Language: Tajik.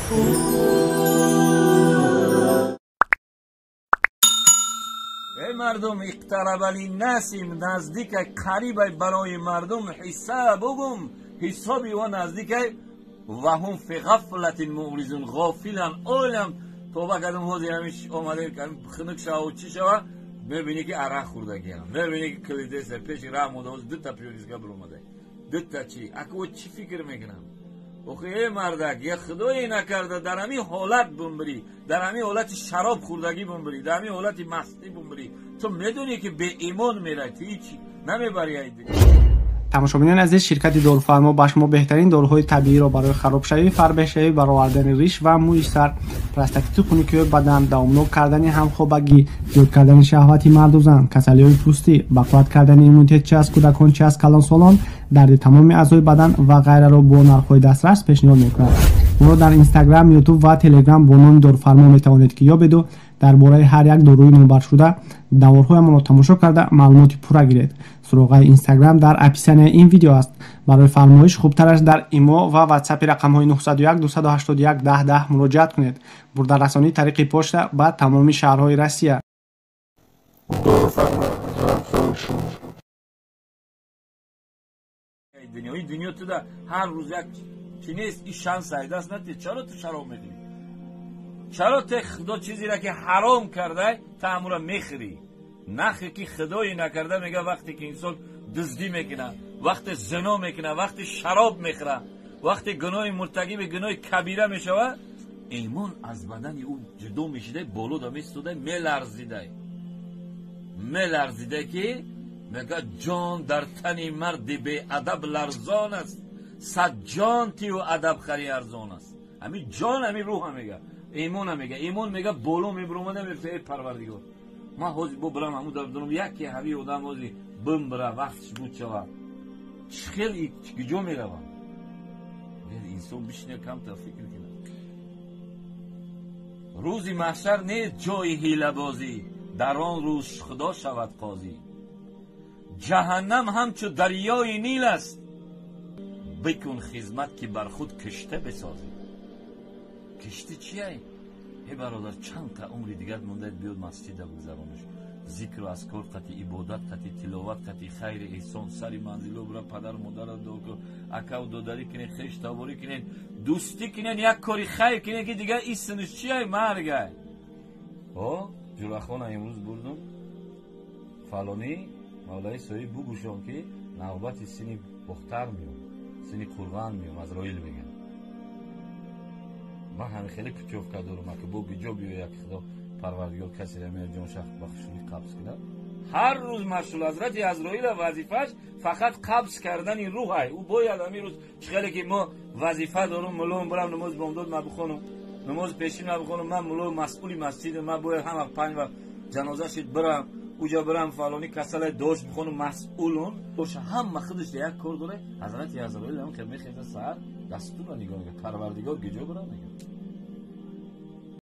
Эй мардум, иқтараба линнаси, наздикай, қарибай барои мардум, ҳисобугум, ҳисоби о наздикай, ва ҳум фи ғафлатин муъризун, ғофилан, олам тоба кардам, ҳозир ҳамиш омада хунук шава, чӣ шава, мебинӣ ки арақ хӯрдагиам, мебинӣ ки калидеса пеши раҳ монда, ҳозир дута пиёлизга биромада, дута чӣ, ака о чӣ фикр мекунам? Охи эй мардак, я худое накарда дар ҳамин ҳолат бумбирӣ, дар ҳамин ҳолати шароб хӯрдагӣ бумбирӣ, дар ҳамин ҳолати мастӣ бумбирӣ, ту медонӣ ки беимон мерай, ту ҳеҷ намебарӣ. Тамошобинони азиз, ширкати Дорфармо ба шумо беҳтарин доруҳои табииро барои харобшавӣ, фарбеҳшавӣ, баровардани риш ва мӯи сар, простатиту хунукиҳои бадан, давомнок кардани ҳамхобагӣ, зиёд кардани шаҳвати марду зан, касалиҳои пӯстӣ, бақувват кардани иммунитет чи аз кӯдакон, чи аз калонсолон, дарди тамоми аъзои бадан ва ғайраро бо нархҳои дастрас пешниҳод мекунад. Моро дар Инстаграм, Ютуб ва Телеграм бо номи Дорфармо метавонед ки ёбеду дар бораи ҳар як доруи номбаршуда даворҳоямонро тамошо карда маълумоти пурра гиред. Суроғаи Инстаграм дар описанияи ин видео аст. Барои фармоиш хубтараш дар Имо ва Ватсапи рақамҳои 901 281 10 10 муроҷиат кунед. Бурдарасонӣ тариқи почта ба тамоми шаҳрҳои Россия. Дунёи дунё туда ҳар рӯз як чӣ нест, ин шанс айдаст натӣ. Чаро ту шароб медиҳӣ? Чаро те худо чизеро ки ҳаром кардай, ту ҳамуро мехӯрӣ? Нахе ки худое накарда, мега вақте ки инсон дуздӣ мекунад, вақте зино мекунад, вақте шароб мехӯрад, вақте гуноҳи муртакиби гуноҳи кабира мешавад, имон аз бадани ӯ ҷудо мешидай, боло да меситодай, меларзидай, меларзидай ки мега ҷон дар тани марди беадаб ларзон аст, сад ҷон тию адаб хари арзон аст. Ҳамин ҷон, ҳамин рӯҳа мега, имона мега, имон мега боло мебиромада, мефта, эй Парвардигор, ман ҳозир бо бирам ҳамун дар дурам, яке ҳави одам ҳозир бимбира, вақтш буд шава, чӣ хел куҷо меравам? Инсон бишина, камтар фикр кунад. Рӯзи маҳшар нест ҷои ҳилабозӣ, дар он рӯз худо шавад қозӣ. Ҷаҳаннам ҳамчу дарёи Нил аст, бикун хизмат ки бар худ кишта бисозӣ. Кишти чия? Эй бародар, чанд та умри дигар мондаед, биёд масҷида бигзарониш, зикру азкор қати, ибодат қати, тиловат қати, хайри эҳсон, сари манзило бира, падару модарро дуо кун, акаву додарӣ кунед, хеш таборӣ кунед, дӯстӣ кунед, як кори хайр кунед, ки дигар исмиш чия? Маргай. О ҷурахона имрӯз бурдум, фалонӣ мавлаи соҳиб бугӯшон ки навбати сини бохтар меом, сини қурған меом, Азроил мегӯям. Ман ҳамин хеле путёвка дорам, аки бо гиҷо биёяд, ки худо Парвардигор касеро меояд ҷонша ба хушрӯӣ қабз кунад. Ҳар рӯз машғул ҳазрати Азроила вазифааш фақат қабз кардани рӯҳай. Ӯ бояд ҳамин рӯз чӣ хеле ки мо вазифа дорум, мулом бирам намози бомдод ма бихонам, намози пешин ма бихонам, ман муло масъули масҷидам, ман бояд ҳама 5 вақт ҷаноза шид бирам, уҷа бирам фалони касалай дош бихонам, масъулун боша, ҳама худаш як кор дорад. Ҳазрати Азроил ҳам ки мехеза саҳар, дастурро нигоҳ мекунад, Парвардигор гиҷо бирам мегӯяд.